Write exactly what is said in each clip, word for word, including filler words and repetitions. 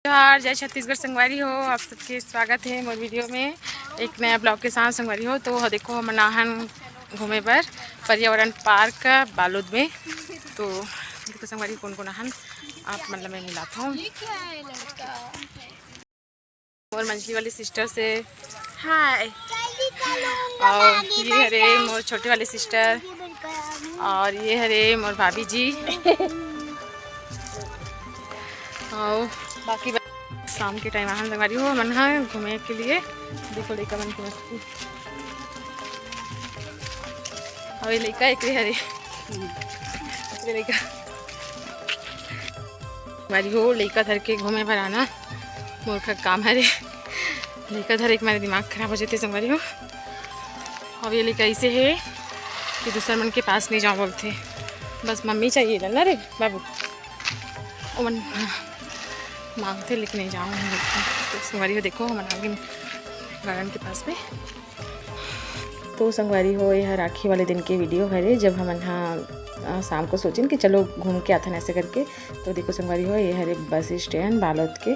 जोहार, जय छत्तीसगढ़ संगवारी हो, आप सबके स्वागत है मोर वीडियो में एक नया ब्लॉग के साथ संगवारी हो। तो ह देखो, हमन आहन घूमे बर पर्यावरण पार्क बालोद में। तो देखो संगवारी, कौन कौन आहन, आप मन ला मैं मिलात हूँ। मोर मंझली वाली सिस्टर से हाय। और ये हरे मोर छोटे वाली सिस्टर, और ये हरे मोर भाभी जी। और बाकी ब-, शाम के टाइम आहन संगवारी हो, हमन ह घूमे के लिए। देखो लइका मन के मस्ती। और ये लइका एक हरे, एक लइका। संगवारी हो, लइका धर के घूमे बर आना मोर का काम हरे। लइका धरे के मारे दिमाग खराब हो जाते संगवारी हो। अब ये लइका ऐसे है कि दूसर मन के पास नहीं जाओ बोलते, बस मम्मी चाहिए ना रे बाबू। ओमन मांगते लेकिन नहीं जाओ हम बोलते। तो संगवारी हो देखो, हमन आगे गार्डन के पास में। तो संगवारी हो, यह राखी वाले दिन के वीडियो हरे, जब हमन हा, अ, शाम को सोचिन कि चलो घूम के आथन ऐसे करके। तो देखो संगवारी हो, ये हरे बस स्टैंड बालोद के।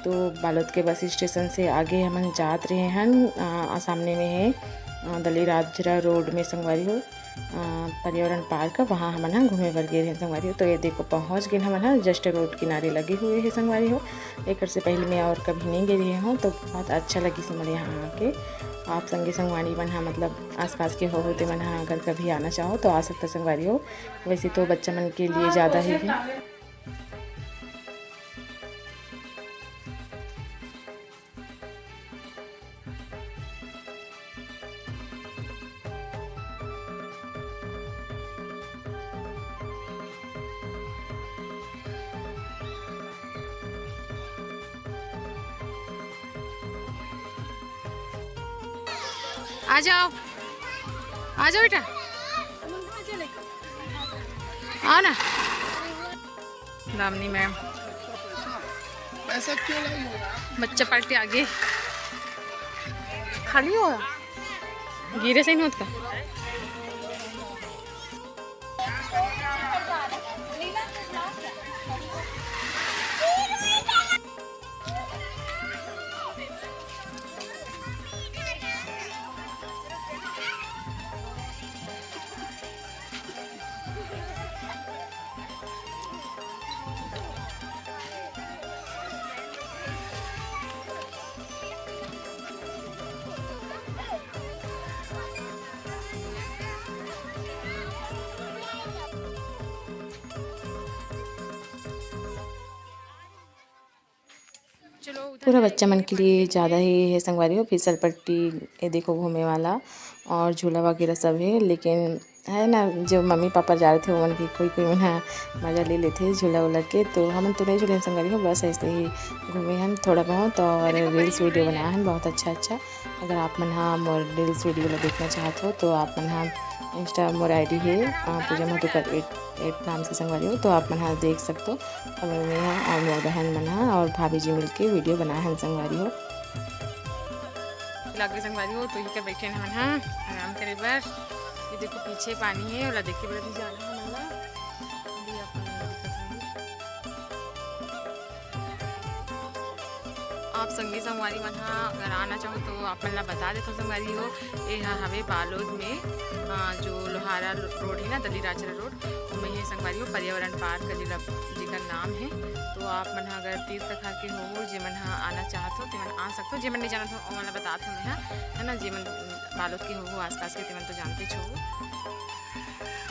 तो बालोद के बस स्टेशन से आगे हमन जात रहे हन, अ, सामने में है, अ, दलीराजरा रोड में संगवारी हो, अ, पर्यावरण पार्क, वहाँ हमन ह घूमे बर गे रहे संगवारी हो। तो ये देखो पहुँच गए हमन ह, जस्ट रोड किनारे लगे हुए है संगवारी हो। एकर से पहले मैं और कभी नहीं गए रहे हूँ, तो बहुत अच्छा लगी मोला यहाँ आके। आप संगी संगवारी मन ह, मतलब आसपास के हो, हो ते मन ह अगर कभी आना चाहो तो आ सकता संगवारी हो। वैसे तो बच्चा मन के लिए ज़्यादा ही है। आ जाओ, आ जाओ बेटा, आओ ना। दामिनी मैम, पैसा क्यों लाई हो यार? बच्चा पार्टी आगे खाली हो, गिरे से नहीं होता। चलो, उधर पूरा जाए। बच्चा मन के लिए ज़्यादा ही है संगवारी हो, फिसल पट्टी, ये देखो घूमे वाला और झूला वगैरह सब है। लेकिन है ना, जो मम्मी पापा जा रहे थे, उमन के कोई कोई मन ह मज़ा ले लेते झूला उला के। तो हमन तो नहीं झूले संगवारी हो, बस ऐसे ही घूमे हन थोड़ा बहुत और रील्स वीडियो बनाए हन बहुत अच्छा अच्छा। अगर आप मन ह मोर रील्स वीडियो ला देखना चाहत हो तो आप मन ह इंस्टा मोर आईडी है, अ, पूजा मधुकर एट एट नाम से संगवारी हो, तो आप मन ह देख सकते हो। और मैं ह और मोर बहन मन ह और भाभी जी मिलके वीडियो बनाए हन संगवारी हो। लगे संगवारी हो, तो इही कर बैठे हन हमन ह आराम करे बर। ये देखो पीछे पानी है, ओला देखे बर अभी जाना है हमन ला। अभी आप मन ला दिखात हन। आप संगी संगवारी मन ह अगर आना चाहो तो आप मन ला बता देथव संगवारी हो, ये ह हवे बालोद में, अ, जो लोहारा रोड है ना, दलीराजरा रोड, ओमे हे संगवारी हो पर्यावरण पार्क, जेला, जेकर नाम है। तो आप मन ह अगर तीर तखार के हो, हो, जेमन ह आना चाहत हो, तेमन आ सकत हो, जेमन नहीं जानत हो, ओमन ला बतात हो मैं ह, है ना, जेमन बालोद के हो, हो आसपास के, तेमन तो जानते हो।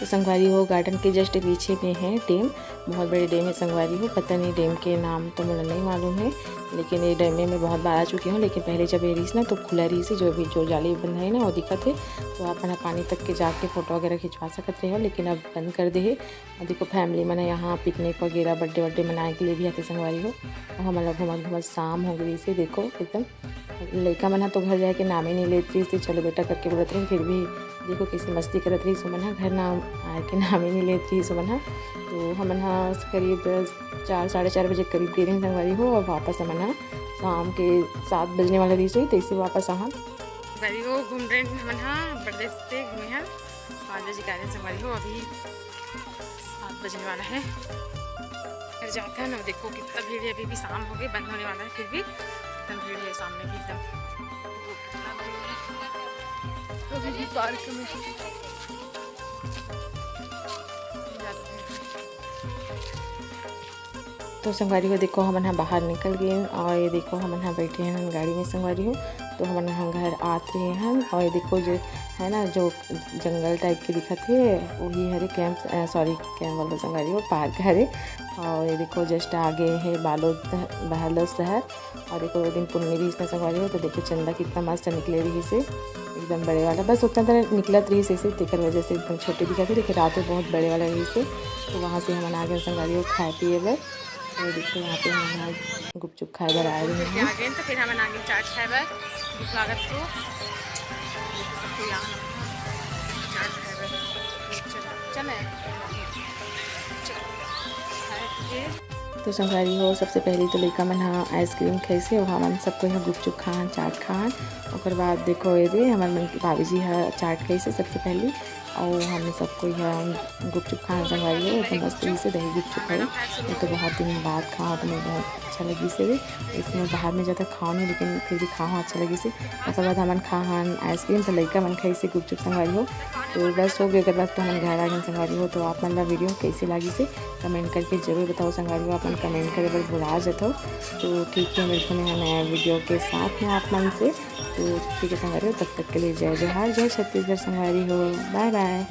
तो संगवारी हो, गार्डन के जस्ट पीछे में है डैम, बहुत बड़े डैम है संगवारी हो। पता नहीं डैम के नाम तो मोला नहीं मालूम है, लेकिन ये डैम में मैं बहुत बार आ चुकी हूँ। लेकिन पहले जब ये रहीस ना तो खुला रहीस, जो भी जो जाली बंधा है ना वो दिखत है, तो आप मन ह पानी तक के जाके फोटो वगैरह खिंचवा सकत रहे हो, लेकिन अब बंद कर दे है। और देखो फैमिली मन ह यहाँ पिकनिक वगैरह बर्थडे वर्डे मनाए के लिए भी आते संगवारी हो। और हमन ला घूमत घूमत शाम हो गई से देखो एकदम लइका मन ह तो घर जाए के नाम ही नहीं लेत रहिस, ते चलो बेटा करके बोलत रहिन, फिर भी देखो कैसे मस्ती करत रहिस ओमन ह, घर ना आए के नाम ही नहीं लेत रहिस ओमन ह। तो हमन ह करीब चार, साढ़े चार बजे करीब गे रहिन संगवारी हो, और वापस हमन ह शाम के सात बजने वाला रहिस होही, तैसे वापस आहन। संगवारी हो घूम रहे हमन ह, बड़े से घूमे हन, पाँच बजे के आ रहे संगवारी हो, अभी सात बजने वाला है। जाता है ना, देखो कितना भीड़ है, अभी भी शाम हो गई, बंद होने वाला है, फिर भी एकदम भीड़ है सामने भी एकदम। अभी भी पार्क में जाते हैं। तो संगवारी हो, देखो हमन ह बाहर निकल गए और ये देखो हमन ह बैठे हैं गाड़ी में संगवारी हो। तो हमन ह घर आत रहे हैं और ये देखो जो है ना, जो जंगल टाइप के दिखत हे, वही हरे कैंप, सॉरी, कैंप वाला संगवारी हो, पार्क हरे। और ये देखो जस्ट आगे है बालोद, बालोद शहर। और देखो, वो दिन पुन्नी रहिस ना संगवारी हो, तो देखो चंदा कितना मस्त निकले रहिस हे, एकदम बड़े वाला। बस उतना तरह निकलत रहिस हे, तेकर वजह से एकदम छोटे दिखत हे, लेकिन रात में बहुत बड़े वाला रहिस हे। तो वहाँ से हमन आ गए संगवारी हो खाए पिए बर। और देखो यहाँ पे हम आज गुपचुप खाए बर आए रहे हैं। आ गए तो फिर हमन आ गए चाट खाए बर, भूख लागत तो। देखो सबको यहाँ चाट खाए बर। चल, चल, चल, खाए पिए। तो संगवारी हो, सबसे पहले तो लइका मन ह आइसक्रीम खाइसे, ओहा मन सबको यहाँ गुपचुप खान, चाट खान। ओकर बाद देखो ये दे, हमर मन के भाभी जी ह चाट खाइसे सबसे पहले, और हमन सबको यहाँ गुपचुप खान संगवारी हो, एकदम मस्त रहिसे दही गुपचुप है। ये तो बहुत दिन बाद खाओ, तो मैं बहुत अच्छा लगिस हे। इसमें बाहर में ज़्यादा खाओ नहीं, लेकिन फिर भी खाओ अच्छा लगिस हे। ओकर बाद हमन खाहन आइसक्रीम, तो लइका मन खाइसे गुपचुप संगवारी हो। तो बस हो गए, ओकर बाद तो हमन घर आ गए संगवारी हो। तो आप मन ला वीडियो कैसे लागिस हे, कमेंट करके जरूर बताओ संगवारी हो, आप मन कमेंट करे बर भुला जाथो। तो ठीक है, मिलते हैं नया वीडियो के साथ में आप मन से। तो ठीक है संगवारी हो, तब तक के लिए जय जोहार, जय छत्तीसगढ़ संगवारी हो, बाय बाय।